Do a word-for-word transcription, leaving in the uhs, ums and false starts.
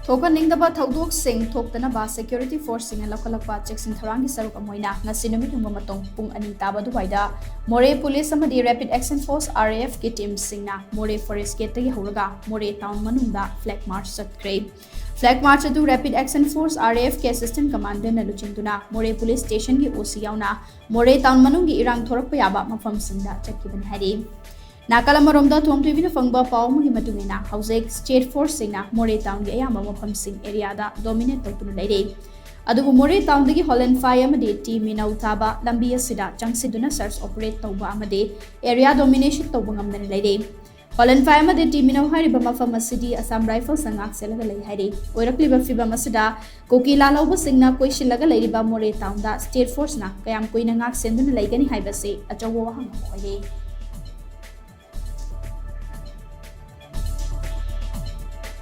ꯊꯣꯛꯍꯟꯅꯤꯡꯗꯕ ꯊꯧꯗꯣꯛꯁꯤꯡ ꯊꯣꯛꯇꯅꯕ ꯁꯦꯀ꯭ꯌꯨꯔꯤꯇꯤ ꯐꯣꯔꯁꯁꯤꯡꯅ ꯂꯧꯈꯠꯂꯛꯄ ꯆꯦꯛꯁꯤꯟ ꯊꯧꯔꯥꯡꯒꯤ ꯁꯔꯨꯛ ꯑꯃ ꯑꯣꯏꯅ ꯉꯁꯤ ꯅꯨꯃꯤꯠ ꯌꯨꯡꯕ ꯃꯇꯨꯡ ꯄꯨꯡ ꯑꯅꯤ ꯇꯥꯕ ꯑꯗꯨꯋꯥꯏꯗ ꯃꯣꯔꯦ ꯄꯨꯂꯤꯁ ꯑꯃꯗꯤ ꯔꯦꯄꯤꯗ ꯑꯦꯛꯁꯟ ꯐꯣꯔꯁ RAFꯀꯤ ꯇꯤꯝꯁꯤꯡꯅ ꯃꯣꯔꯦ ꯐꯣꯔꯦꯁ ꯒꯦꯠꯇꯒꯤ ꯍꯧꯔꯒ ꯃꯣꯔꯦ ꯇꯥꯎꯟ ꯃꯅꯨꯡꯗ ꯐ꯭ꯂꯦꯒ ꯃꯥꯔꯆ ꯆꯠꯈ꯭ꯔꯦ꯫ ꯐ꯭ꯂꯦꯒ ꯃꯥꯔꯆ ꯑꯗꯨ ꯔꯦꯄꯤꯗ ꯑꯦꯛꯁꯟ ꯐꯣꯔꯁ RAFꯀꯤ ꯑꯦꯁꯤꯁꯇꯦꯟ ꯀꯃꯥꯟꯗꯦꯟꯅ ꯂꯨꯆꯤꯡꯗꯨꯅ ꯃꯣꯔꯦ ꯄꯨꯂꯤꯁ ꯁ꯭ꯇꯦꯁꯟꯒꯤ OC ꯌꯥꯎꯅ ꯃꯣꯔꯦ ꯇꯥꯎꯟ ꯃꯅꯨꯡꯒꯤ ꯏꯔꯥꯡ ꯊꯣꯔꯛꯄ ꯌꯥꯕ ꯃꯐꯝꯁꯤꯡꯗ ꯆꯠꯈꯤꯕꯅꯤ ꯍꯥꯏꯔꯤ꯫ ꯅꯥꯀꯜ ꯑꯃꯔꯣꯝꯗ ꯊꯣꯝ ꯇꯤꯚꯤꯅ ꯐꯪꯕ ꯄꯥꯎ ꯑꯃꯒꯤ ꯃꯇꯨꯡ ꯏꯟꯅ, ꯍꯧꯖꯤꯛ ꯁ꯭ꯇꯦꯠ ꯐꯣꯔꯁꯁꯤꯡꯅ ꯃꯣꯔꯦ ꯇꯥꯎꯟꯒꯤ ꯑꯌꯥꯝꯕ ꯃꯐꯝꯁꯤꯡ ꯑꯦꯔꯤꯌꯥꯗ ꯗꯣꯃꯤꯅꯦꯠ ꯇꯧꯗꯨꯅ ꯂꯩꯔꯦ꯫ ꯑꯗꯨꯕꯨ ꯃꯣꯔꯦ ꯇꯥꯎꯟꯗꯒꯤ ꯍꯣꯂꯦꯟꯐꯥꯏ ꯑꯃꯗꯤ ꯇꯤ ꯃꯤꯅꯧ ꯊꯥꯕ ꯂꯝꯕꯤ ꯑꯁꯤꯗ ꯆꯪꯁꯤꯟꯗꯨꯅ ꯁꯔꯆ ꯑꯣꯄꯔꯦꯠ ꯇꯧꯕ ꯑꯃꯗꯤ ꯑꯦꯔꯤꯌꯥ ꯗꯣꯃꯤꯅꯦꯁꯟ ꯇꯧꯕ ꯉꯝꯗꯅ ꯂꯩꯔꯦ꯫ ꯍꯣꯂꯦꯟꯐꯥꯏ ꯑꯃꯗꯤ ꯇꯤ ꯃꯤꯅꯧ ꯍꯥꯏꯔꯤꯕ ꯃꯐꯝ ꯑꯁꯤꯗꯤ ꯑꯁꯥꯝ ꯔꯥꯏꯐꯜꯁꯅ ꯉꯥꯛꯁꯦꯜꯂꯒ ꯂꯩ ꯍꯥꯏꯔꯤ꯫ ꯑꯣꯏꯔꯛꯂꯤꯕ ꯐꯤꯕꯝ ꯑꯁꯤꯗ ꯀꯨꯀꯤ ꯂꯥꯜꯍꯧꯕꯁꯤꯡꯅ ꯀꯣꯏꯁꯤꯜꯂꯒ ꯂꯩꯔꯤꯕ ꯃꯣꯔꯦ ꯇꯥꯎꯟꯗ ꯁ꯭ꯇꯦꯠ ꯐꯣꯔꯁꯅ ꯀꯌꯥꯝ ꯀꯨꯏꯅ ꯉꯥꯛ ꯁꯦꯟꯗꯨꯅ ꯂꯩꯒꯅꯤ ꯍꯥꯏꯕꯁꯤ ꯑꯆꯧꯕ ꯋꯥꯍꯪ ꯑꯃ ꯑꯣꯏꯔꯦ꯫